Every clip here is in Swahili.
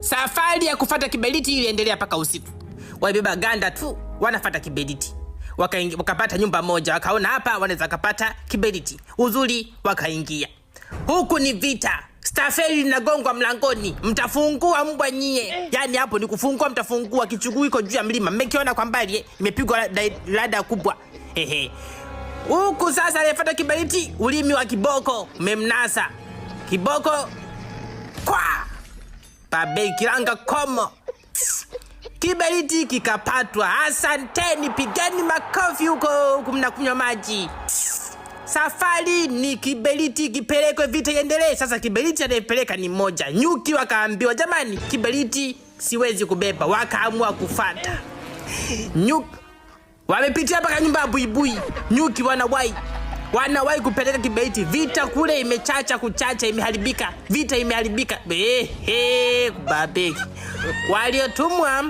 Safari ya kufata kiberiti iliendelea mpaka usiku. Walibeba ganda tu, wanafata kiberiti. Wakapata nyumba moja, wakaona hapa wanaweza kupata kiberiti. Uzuri wakaingia. Huku ni vita. Stafeli linagongwa mlangoni, mtafungua mbwa nyie. Yaani hapo ni kufungua, mtafungua. Kichuguu iko juu ya mlima, mmekiona kwa mbali, imepigwa rada kubwa. Ehe. Huku sasa aliyefuata kiberiti, ulimi wa kiboko umemnasa. Kiboko kwa Babei kiranga komo. Kiberiti kikapatwa. Asanteni, pigeni makofi huko huku mnakunywa maji. Safari ni kiberiti kipelekwe, vita iendelee. Sasa kiberiti anayepeleka ni moja. Nyuki wakaambiwa, jamani, kiberiti siwezi kubeba, wakaamua kufata nyuki. Wamepitia mpaka nyumba ya buibui. Nyuki wanawai kupeleka kiberiti. Vita kule imechacha kuchacha, imeharibika. Vita imeharibika. Ehe, babeki waliotumwa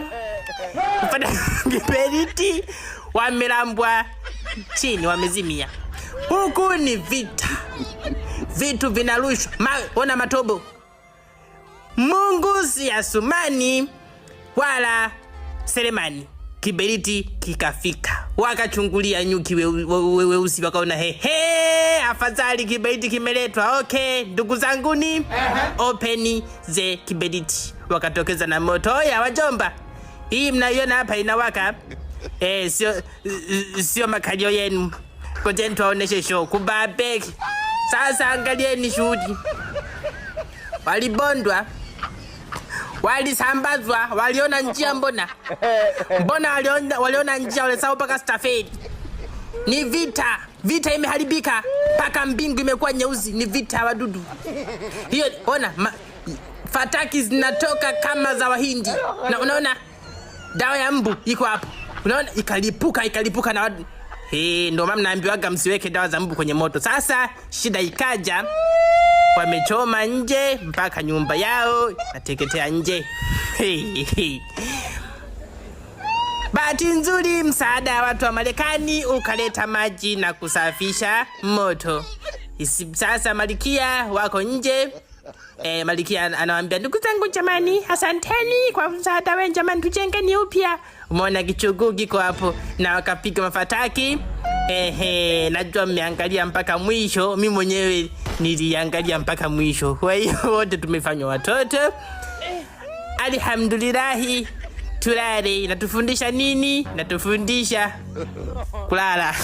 kupata kiberiti wamelambwa chini, wamezimia. Huku ni vita, vitu vinarushwa, ona matobo. Mungu si Asumani wala Selemani. Kiberiti kikafika, wakachungulia nyuki weusi, wakaona hehe, afadhali kiberiti kimeletwa. Okay, ndugu zanguni, open the kiberiti. Wakatokeza na moto. Oya wajomba, hii mnaiona hapa inawaka, sio makalio yenu. Ngojeni tuwaoneshe show kubabeki. Sasa angalieni shuhudi, walibondwa, walisambazwa, waliona njia. Mbona mbona waliona njia, walisahau mpaka stafeli. Ni vita, vita imeharibika mpaka mbingu imekuwa nyeusi. Ni vita ya wadudu hiyo. Ona fataki zinatoka kama za Wahindi, na unaona dawa ya mbu iko hapo, unaona ikalipuka, ikalipuka na wadu. Hey, ndo maana mnaambiwaga msiweke dawa za mbu kwenye moto. Sasa shida ikaja, wamechoma nje mpaka nyumba yao nateketea nje. Hey, hey. Bahati nzuri msaada wa watu wa Marekani ukaleta maji na kusafisha moto. Sasa malikia wako nje. Malikia anawaambia ndugu zangu jamani, asanteni kwa msaada wenu jamani, tujengeni upya. Umeona kichuguu kiko hapo na wakapiga mafataki. Ehe, najua mmeangalia mpaka mwisho, mimi mwenyewe niliangalia mpaka mwisho. Kwa hiyo wote tumefanywa watoto. Alhamdulillahi, tulale. Inatufundisha nini? Inatufundisha kulala.